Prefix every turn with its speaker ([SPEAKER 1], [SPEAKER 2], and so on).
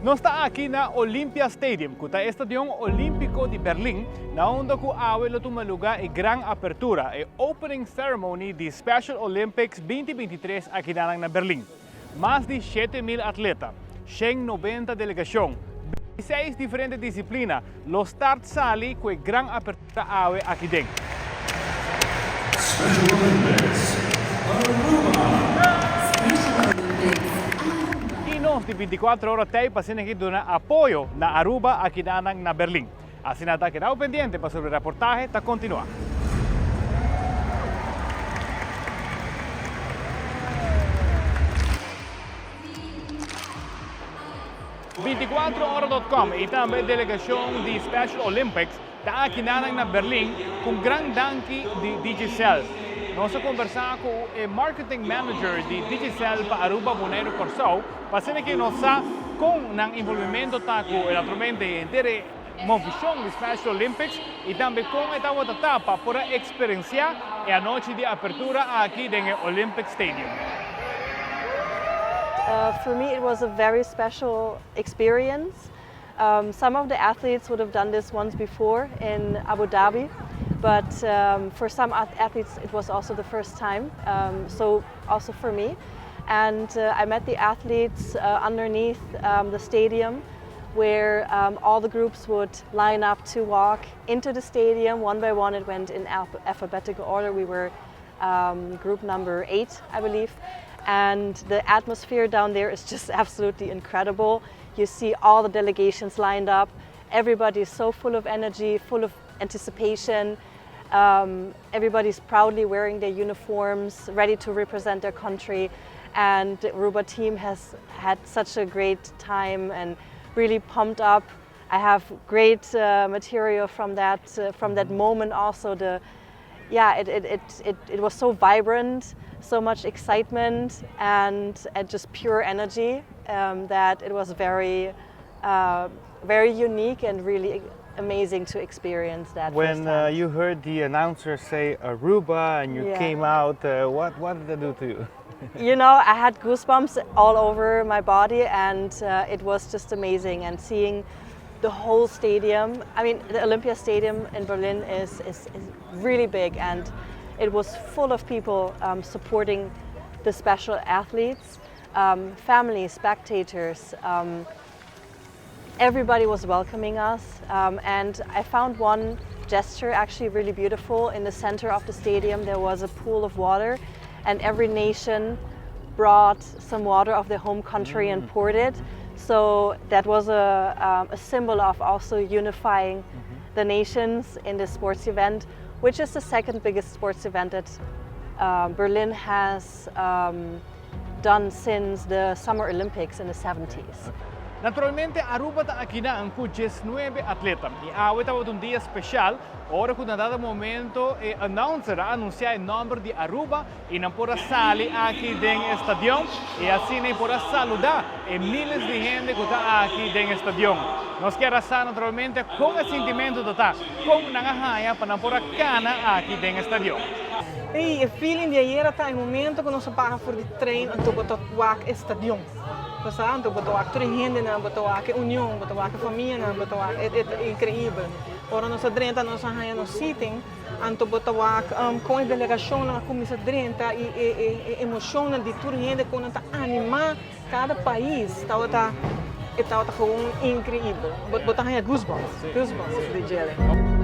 [SPEAKER 1] Nos ta aki na Olympia Stadium, ku ta e stadion olímpiko di Berlin, na unda ku awe lo tuma lugá e gran apertura, e opening ceremony di Special Olympics 2023 akidanan na Berlin. Mas di 7000 atleta, 190 delegashon, 26 diferente disiplina lo start sali ku e gran apertura awe aki den.
[SPEAKER 2] Special Olympics Aruba.
[SPEAKER 3] Special Olympics Aruba.
[SPEAKER 1] I nos di 24 ora tei pa asina aki duna apoyo na Aruba akidanan na Berlin. Asina ta kedao pendiente pasobra e raportahe ta kontinuá. 24ora.com i tambe delegashon di Special Olympics ta akinanan na Berlin ku un gran danki di Digicel. Nos a kombersá ku e marketing manager di Digicel pa Aruba, Boneiru, Kòrsou pa asina ke nos sa kon nan involvimentu ta ku naturalmente henter e movishon di Special Olympics i tambe kon e tabata ta pa por a eksperensiá e anochi di apertura aki den e Olympic Stadium.
[SPEAKER 4] For me it was a very special experience. Some of the athletes would have done this once before in Abu Dhabi, but for some athletes it was also the first time, so also for me. And I met the athletes underneath the stadium where all the groups would line up to walk into the stadium one by one. It went in alphabetical order. We were group number 8, I believe. And the atmosphere down there is just absolutely incredible. You see all the delegations lined up. Everybody is so full of energy, full of anticipation. Everybody's proudly wearing their uniforms, ready to represent their country. And the Aruba team has had such a great time and really pumped up. I have great material from that moment also. The yeah, it was so vibrant, so much excitement and just pure energy that it was very, very unique and really amazing to experience that
[SPEAKER 5] When
[SPEAKER 4] firsthand.
[SPEAKER 5] you heard the announcer say Aruba and you came out, what did that do to you?
[SPEAKER 4] I had goosebumps all over my body and it was just amazing. And seeing the whole stadium, I mean, the Olympia Stadium in Berlin is really big and it was full of people supporting the special athletes, families, spectators. Everybody was welcoming us. And I found one gesture actually really beautiful. In the center of the stadium, there was a pool of water, and every nation brought some water of their home country and poured it. So that was a symbol of also unifying the nations in this sports event, which is the second biggest sports event that Berlin has done since the Summer Olympics in the 70s.
[SPEAKER 1] Naturalmente, Aruba ta aki ku 19 atleta. I awe tabata un dia spesial, ora ku na dado momento e announcer a anunsiá e nòmber di Aruba i nan por a sali aki den stadion i asina por a saludá e míles di hende ku ta aki den stadion. Nos ke sa naturalmente kon e sentimentu ta, kon nan a haña pa nan por a kana aki den stadion.
[SPEAKER 6] Ei, e feeling di ayera ta e momento ku nos a baha for di trein anto bo ta wak e stadion. Basta anto bo ta wak tur hendenan, bo ta wak union, bo ta wak famianan, bo ta wak e inkreibel. Ora nos a drenta nos a haña nos seating, anto bo ta wak kon e delegashonnan a kuminsá drenta i e emoshonnan di tur hende kon nan ta animá kada pais tabata e tabata gewoon inkreibel. Bo ta haña goosebumps, goosebumps di djele.